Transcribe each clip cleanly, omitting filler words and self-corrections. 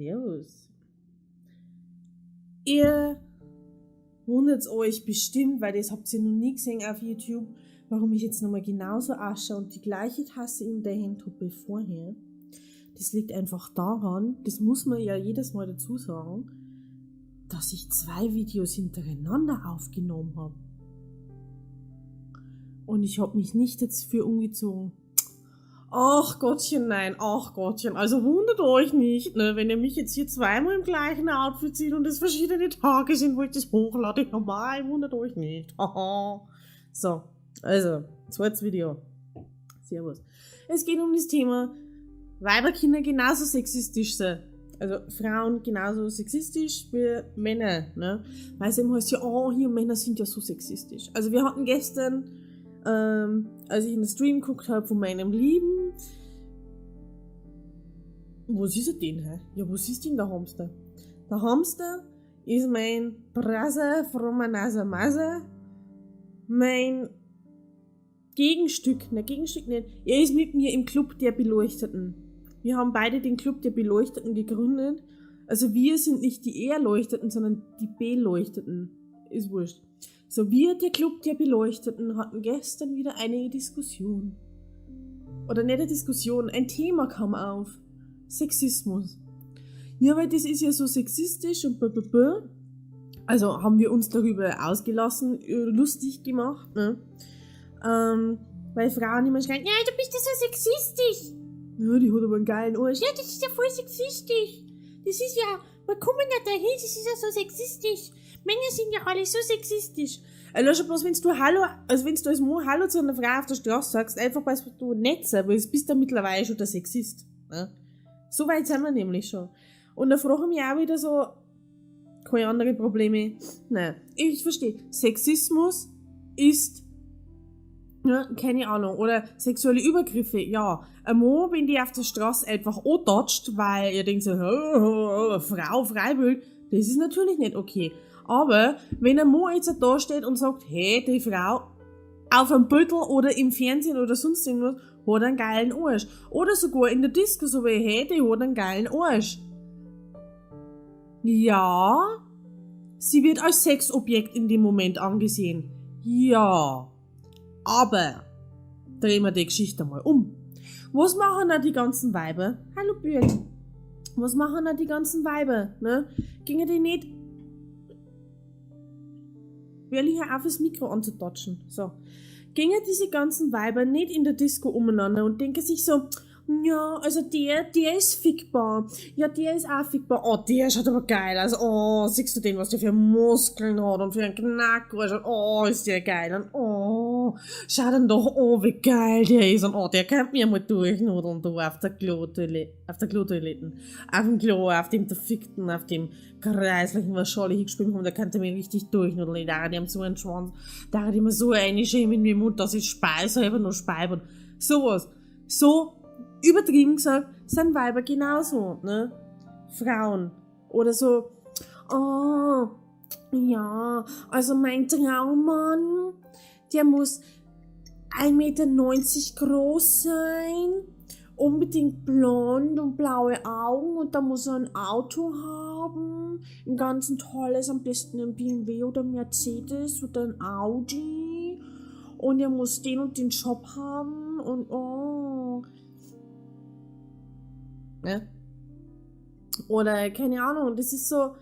Servus. Ihr wundert euch bestimmt, weil das habt ihr noch nie gesehen auf YouTube, warum ich jetzt nochmal genauso ausschaue und die gleiche Tasse in der Hand habe wie vorher. Das liegt einfach daran, das muss man ja jedes Mal dazu sagen, dass ich 2 Videos hintereinander aufgenommen habe. Und ich hab mich nicht dafür umgezogen. Ach Gottchen, nein, ach Gottchen. Also wundert euch nicht, ne, wenn ihr mich jetzt hier zweimal im gleichen Outfit seht und es verschiedene Tage sind, wo ich das hochlade. Normal, wundert euch nicht. Haha. So, also, zweites Video. Servus. Es geht um das Thema Weiberkinder genauso sexistisch sind. Also Frauen genauso sexistisch wie Männer, ne? Weil es eben heißt ja, oh, hier Männer sind ja so sexistisch. Also wir hatten gestern, als ich in den Stream geguckt hab von meinem Lieben, wo ist er denn, hä? Ja, wo ist denn der Hamster? Der Hamster ist mein Brother from another mother, mein Gegenstück, ne, Gegenstück nicht, er ist mit mir im Club der Beleuchteten. Wir haben beide den Club der Beleuchteten gegründet. Also wir sind nicht die Erleuchteten, sondern die Beleuchteten. Ist wurscht. So, wir, der Club der Beleuchteten, hatten gestern wieder eine Diskussion. Oder nicht eine Diskussion, ein Thema kam auf. Sexismus. Ja, weil das ist ja so sexistisch und blablabla. Also haben wir uns darüber ausgelassen, lustig gemacht, ne? Weil Frauen immer schreien, ja, du bist ja so sexistisch. Ja, die hat aber einen geilen Arsch. Ja, das ist ja voll sexistisch. Das ist ja, wir kommen ja dahin, das ist ja so sexistisch. Männer sind ja alle so sexistisch. Also schon bloß, wenn du Hallo, also wenn du als Mann Hallo zu einer Frau auf der Straße sagst, einfach weil du nett sein willst, bist du mittlerweile schon der Sexist. Ne? So weit sind wir nämlich schon. Und da frage ich mich auch wieder so, keine anderen Probleme. Nein, ich verstehe. Sexismus ist, ja, keine Ahnung, oder sexuelle Übergriffe, ja. Ein Mann, wenn die auf der Straße einfach antatscht, weil ihr denkt so, oh, oh, oh, Frau freiwillig, das ist natürlich nicht okay. Aber wenn ein Mann jetzt da steht und sagt, hey, die Frau auf einem Büttel oder im Fernsehen oder sonst irgendwas, hat einen geilen Arsch. Oder sogar in der Disco so wie, hey, die hat einen geilen Arsch. Ja, sie wird als Sexobjekt in dem Moment angesehen. Ja, aber drehen wir die Geschichte mal um. Was machen da die ganzen Weiber? Hallo Bürli. Was machen da die ganzen Weiber? Ne? Gingen die nicht... Bürli, hör auf, das Mikro anzutatschen. So. Gingen diese ganzen Weiber nicht in der Disco umeinander und denken sich so, ja, also der ist fickbar. Ja, der ist auch fickbar. Oh, der schaut aber geil aus. Oh, siehst du den, was der für Muskeln hat und für einen Knack. Oh, ist der geil. Und oh, schau denn doch, oh, wie geil der ist. Und oh, der kann mir mal durchnudeln, du, auf der Klotoilette, auf der Klotoiletten. Auf dem Klo, auf dem verfickten, auf dem kreislichen, was soll ich gespielt haben, der könnte mir richtig durchnudeln. Da, die haben so einen Schwanz. Da hat immer so eine Schäme in mir Mund, dass ich speise, selber nur speiben. Sowas. So übertrieben gesagt, sind Weiber genauso, ne? Frauen. Oder so, oh, ja, also mein Traummann, der muss ein Meter neunzig groß sein, unbedingt blond und blaue Augen und da muss er ein Auto haben, ein ganz tolles, am besten ein BMW oder Mercedes oder ein Audi und er muss den und den Job haben und oh. Ne? Oder, keine Ahnung, das ist so,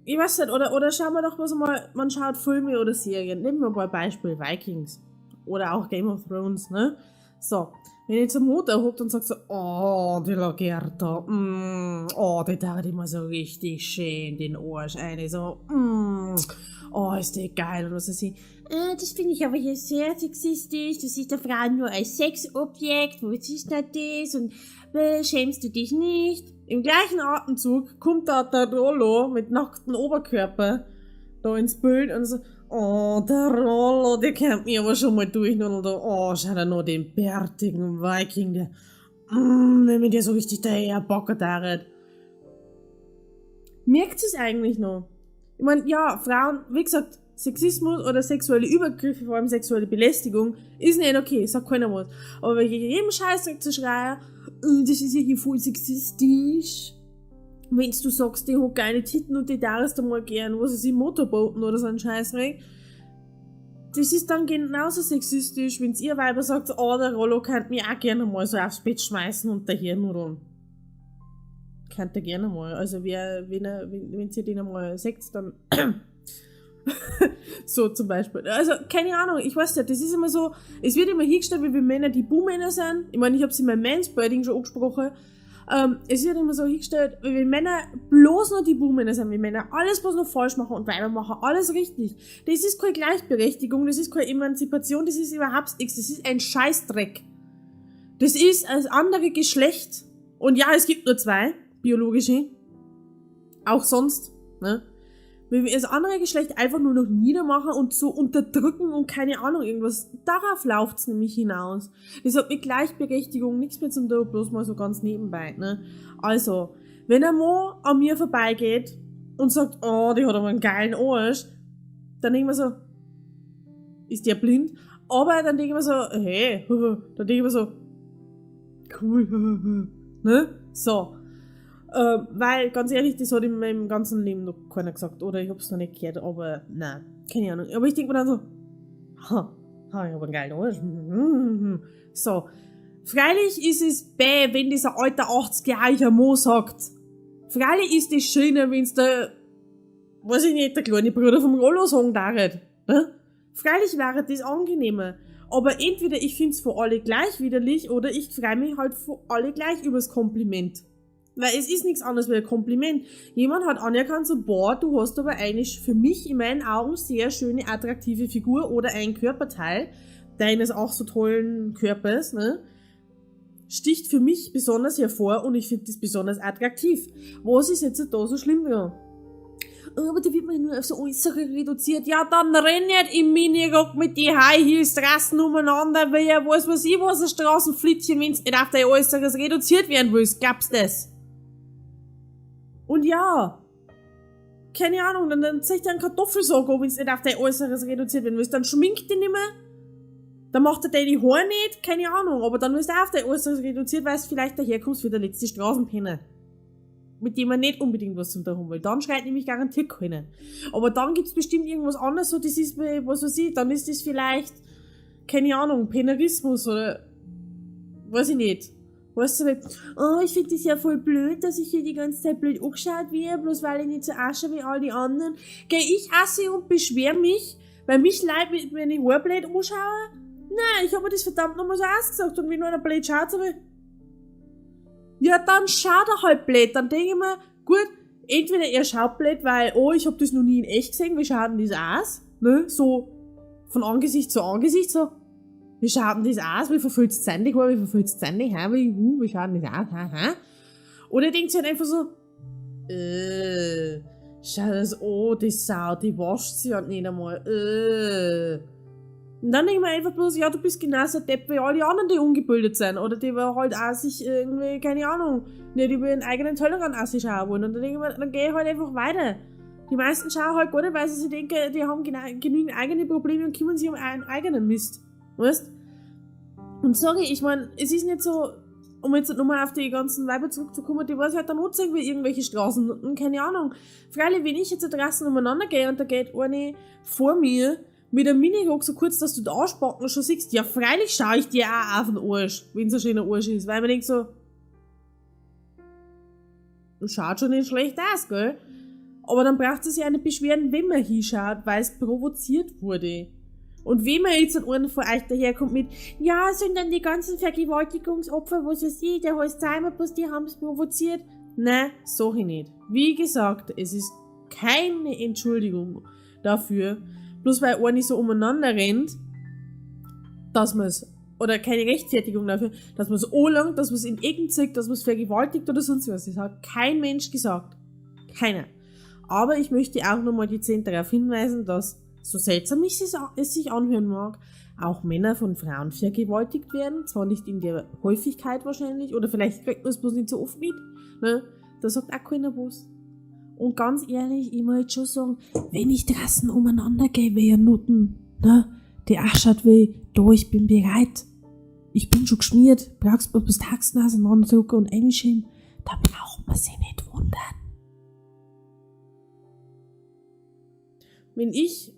ich weiß nicht, oder schauen wir doch bloß mal, man schaut Filme oder Serien, nehmen wir mal Beispiel Vikings oder auch Game of Thrones, ne? So, wenn jetzt eine Mutter hockt und sagt so, oh, die Lagertha, oh, die tat immer so richtig schön den Arsch eine, so, oh, ist die geil, und was weiß ich. Das finde ich aber hier sehr sexistisch, du siehst der Frau nur als Sexobjekt, wo ist denn das und schämst du dich nicht? Im gleichen Atemzug kommt da der Rollo mit nacktem Oberkörper da ins Bild und so, oh, der Rollo, der kennt mich aber schon mal durch und da, oh, schau da noch den bärtigen Viking, der, wenn mir der so richtig daher bockert. Merkt es eigentlich noch? Ich mein, ja, Frauen, wie gesagt, Sexismus oder sexuelle Übergriffe, vor allem sexuelle Belästigung, ist nicht okay, sagt keiner was. Aber gegen jedem Scheißdreck zu schreien, das ist ja hier voll sexistisch. Wenn du sagst, die hat geile Titten und die darfst du mal gern, was weiß ich, Motorboten oder so ein Scheißdreck. Das ist dann genauso sexistisch, wenn's ihr Weiber sagt, oh, der Rollo könnt mich auch gerne mal so aufs Bett schmeißen und dahernudeln. Könnt ihr gerne mal. Also wer, wenn er, wenn, wenn ihr den einmal seht, dann so zum Beispiel. Also, keine Ahnung, ich weiß nicht, das ist immer so, es wird immer hingestellt, wie wir Männer die Buhmänner sind. Ich meine, ich hab's in meinem Manspreading schon angesprochen. Es wird immer so hingestellt, wie wir Männer bloß noch die Buhmänner sind, wie Männer alles bloß noch falsch machen und Weiber machen alles richtig. Das ist keine Gleichberechtigung, das ist keine Emanzipation, das ist überhaupt nichts, das ist ein Scheißdreck. Das ist das andere Geschlecht. Und ja, es gibt nur zwei, biologische. Auch sonst, ne? Wenn wir das andere Geschlecht einfach nur noch niedermachen und so unterdrücken und keine Ahnung, irgendwas. Darauf läuft's nämlich hinaus. Das hat mit Gleichberechtigung nichts mehr zum tun, bloß mal so ganz nebenbei, ne? Also, wenn ein Mann an mir vorbeigeht und sagt, oh, die hat aber einen geilen Arsch, dann denk ich mir so, ist der blind? Aber dann denk ich mir so, hey, dann denk ich mir so, cool, ne? So. Weil, ganz ehrlich, das hat in meinem ganzen Leben noch keiner gesagt. Oder ich hab's noch nicht gehört, aber nein, keine Ahnung. Aber ich denk mir dann so, ha, ha, ich hab einen geilen Arsch. So. Freilich ist es bäh, wenn dieser alte 80-jährige Mo sagt. Freilich ist es schöner, wenn's der, weiß ich nicht, der kleine Bruder vom Rollo sagen darf. Ne? Freilich wäre das angenehmer. Aber entweder ich find's für alle gleich widerlich oder ich freu mich halt für alle gleich übers Kompliment. Weil es ist nichts anderes wie ein Kompliment. Jemand hat anerkannt so, boah, du hast aber eigentlich für mich in meinen Augen sehr schöne, attraktive Figur oder ein Körperteil deines auch so tollen Körpers, ne? Sticht für mich besonders hervor und ich find das besonders attraktiv. Was ist jetzt da so schlimm dran? Aber da wird man nur auf so Äußere reduziert. Ja, dann renn nicht im Minirock mit die High Heels Straßen umeinander, weil ja weiß was ich was, ein Straßenflittchen, wenn's nicht auf dein Äußeres reduziert werden willst. Glaubst das? Und ja, keine Ahnung, dann zeig dir einen Kartoffelsack an, wenn's nicht auf dein Äußeres reduziert werden willst. Dann schminkt dich nicht mehr, dann macht er deine Haare nicht, keine Ahnung, aber dann wirst du auf dein Äußeres reduziert, weil du vielleicht daherkommst wie der letzte Straßenpenner. Mit dem man nicht unbedingt was zum tun haben will. Dann schreit nämlich garantiert keiner. Aber dann gibt's bestimmt irgendwas anderes, so das ist, was weiß ich, dann ist das vielleicht, keine Ahnung, Pennerismus oder, weiß ich nicht. Weißt du, weil, oh, ich find das ja voll blöd, dass ich hier die ganze Zeit blöd angeschaut werde, bloß weil ich nicht so ausschaue wie all die anderen. Geh ich asse und beschwer mich, weil mich Leute mit meine Haare blöd anschauen? Nein, ich hab mir das verdammt nochmal so ausgesagt und wenn nur einer blöd schaut, so wie, ja, dann schaut er halt blöd. Dann denk ich mir, gut, entweder er schaut blöd, weil, oh, ich hab das noch nie in echt gesehen, wie schaut denn das aus? Ne? So, von Angesicht zu Angesicht, so. Wie schaut denn das aus? Wie verfüllt's sein die Haare? Wie verfüllt's sein die Haare? Wie schaut denn das aus? Ha, ha? Oder er denkt sich halt einfach so, schau das an, die Sau, die wascht sich halt nicht einmal. Und dann denk ich mir einfach bloß, ja, du bist genauso Depp wie alle anderen, die ungebildet sind. Oder die halt auch sich irgendwie, keine Ahnung, nicht über ihren eigenen Tellerrand auch sich schauen wollen. Und dann denk ich mir, dann geh ich halt einfach weiter. Die meisten schauen halt gar nicht, weil sie sich denken, die haben genügend eigene Probleme und kümmern sich um einen eigenen Mist. Weißt? Und sorry, ich mein, es ist nicht so, um jetzt nochmal auf die ganzen Weiber zurückzukommen, die weiß halt dann auch wie irgendwelche Straßen und keine Ahnung. Freilich, wenn ich jetzt da draußen umeinander gehe und da geht eine vor mir mit einem Minirock so kurz, dass du die Arschbacken schon siehst, ja freilich schau ich dir auch auf den Arsch, wenn's ein schöner Arsch ist, weil man denkt so, das schaut schon nicht schlecht aus, gell? Aber dann braucht es sich auch nicht beschweren, wenn man hinschaut, weil's provoziert wurde. Und wenn man jetzt an einen von euch daherkommt mit, ja, sind dann die ganzen Vergewaltigungsopfer, was weiß ich, der Alzheimer, bloß die haben's provoziert. Nein, sag ich nicht. Wie gesagt, es ist keine Entschuldigung dafür, bloß weil einer so umeinander rennt, dass man's, oder keine Rechtfertigung dafür, dass man's anlangt, dass man's in Ecken zieht, dass man's vergewaltigt oder sonst was. Das hat kein Mensch gesagt. Keiner. Aber ich möchte auch nochmal dezent darauf hinweisen, dass, so seltsam es sich anhören mag, auch Männer von Frauen vergewaltigt werden. Zwar nicht in der Häufigkeit wahrscheinlich, oder vielleicht kriegt man es bloß nicht so oft mit, ne? Da sagt auch keiner was. Und ganz ehrlich, ich muss jetzt schon sagen, wenn ich draußen umeinander gehe, wie ein Nutten, ne, die ausschaut wie, da, ich bin bereit. Ich bin schon geschmiert, brauchst bloß bis Taxen auseinanderdrücken und einschieben, da braucht man sich nicht wundern. Wenn ich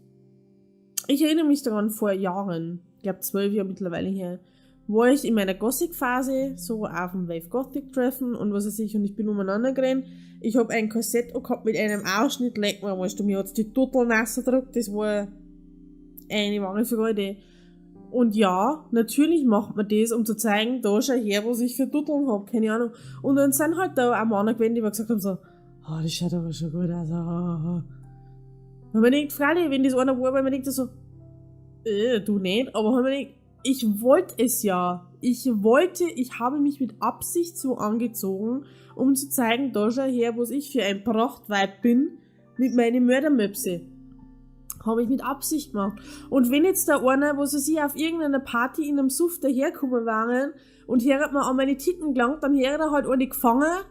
erinnere mich daran, vor Jahren, ich glaub 12 Jahre mittlerweile her, war ich in meiner Gothic-Phase, so auf dem Wave Gothic Treffen und was weiß ich, und ich bin umeinander gerannt. Ich hab ein Korsett gehabt mit einem Ausschnitt, leck mir, weißt du, mir hat's die total nass gedrückt, das war eine wahre Freude. Und ja, natürlich macht man das, um zu zeigen, da schau her, was ich für Dutteln hab, keine Ahnung. Und dann sind halt da auch Männer gewesen, die gesagt haben so, oh, das schaut aber schon gut aus, oh, oh. Und man denkt, freilich, wenn das einer war, weil man denkt so, du nicht, aber man denkt, ich wollte es ja. Ich habe mich mit Absicht so angezogen, um zu zeigen, da schau her, was ich für ein Prachtweib bin, mit meinen Mördermöpse. Habe ich mit Absicht gemacht. Und wenn jetzt da einer, wo sie sich auf irgendeiner Party in einem Suff dahergekommen waren und her hat man an meine Titten gelangt, dann hätte er halt eine gefangen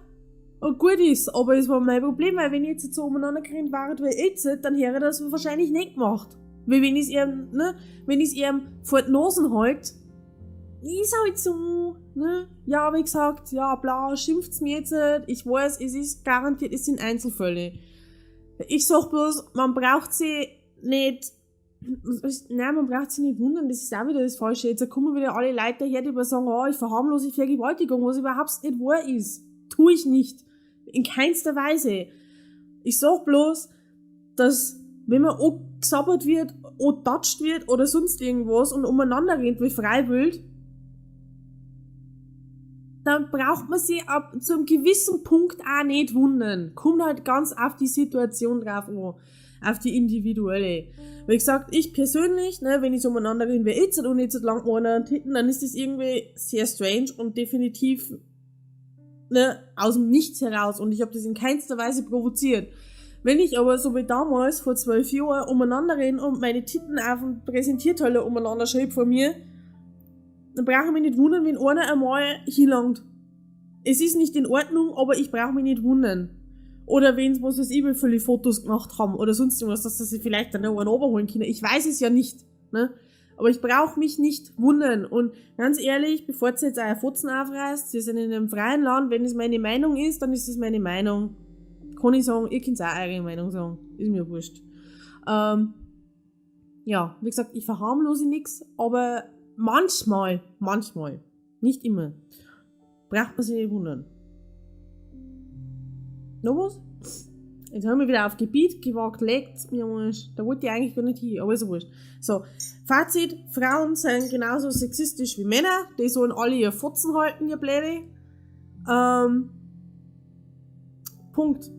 und gut ist. Aber es war mein Problem, weil wenn ich jetzt so umeinander gerannt war, wie jetzt, dann hätte er das wahrscheinlich nicht gemacht. Weil wenn ich's ihm, ne, wenn ich's ihm vor die Nosen halt, ist halt so, ne? Ja, wie gesagt, ja, bla, schimpft's mir jetzt nicht. Ich weiß, es ist garantiert, es sind Einzelfälle. Ich sag bloß, man braucht sie nicht, nein, man braucht sich nicht wundern, das ist auch wieder das Falsche. Jetzt kommen wieder alle Leute daher, die sagen, oh, ich verharmlose Vergewaltigung, was überhaupt nicht wahr ist. Tu ich nicht. In keinster Weise. Ich sag bloß, dass wenn man auch gesabbert wird, auch touched wird oder sonst irgendwas und umeinander rennt wie freiwillig, dann braucht man sich ab zu einem gewissen Punkt auch nicht wundern. Kommt halt ganz auf die Situation drauf an. Auf die individuelle. Wie gesagt, ich persönlich, ne, wenn ich so umeinander renne wie jetzt und jetzt lang einer Titten, dann ist das irgendwie sehr strange und definitiv, ne, aus dem Nichts heraus und ich hab das in keinster Weise provoziert. Wenn ich aber so wie damals vor 12 Jahren umeinander renne und meine Titten auf dem Präsentierteller umeinander schreibe vor mir, dann brauche ich mich nicht wundern, wenn einer einmal hinlangt. Es ist nicht in Ordnung, aber ich brauche mich nicht wundern. Oder wenn, was weiß ich, wie viele Fotos gemacht haben oder sonst irgendwas, dass sie sich vielleicht dann noch einen runterholen können. Ich weiß es ja nicht, ne? Aber ich brauche mich nicht wundern. Und ganz ehrlich, bevor ihr jetzt euer Fotzen aufreißt, wir sind in einem freien Land, wenn es meine Meinung ist, dann ist es meine Meinung. Kann ich sagen, ihr könnt auch eure Meinung sagen. Ist mir wurscht. Ja, wie gesagt, ich verharmlose nix, aber manchmal, nicht immer, braucht man sich nicht wundern. Noch was? Jetzt haben wir wieder auf Gebiet gewagt, legt mir wurscht. Da wollte ich eigentlich gar nicht hin, aber ist ja wurscht. So, Fazit, Frauen sind genauso sexistisch wie Männer, die sollen alle ihr Fotzen halten, ihr Bläde. Punkt.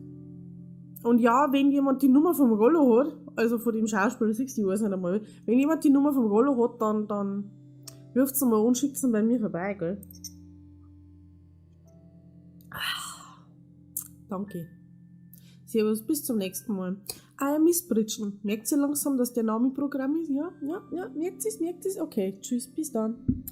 Und ja, wenn jemand die Nummer vom Rollo hat, also von dem Schauspieler, siehst du, ich weiß nicht einmal, wenn jemand die Nummer vom Rollo hat, dann ruft's mal und schickt's ihn bei mir vorbei, gell? Danke. Servus, bis zum nächsten Mal. Ah, Miss Britschen. Merkt ihr langsam, dass der Name Programm ist? Ja, ja, ja, merkt ihr's? Okay, tschüss, bis dann.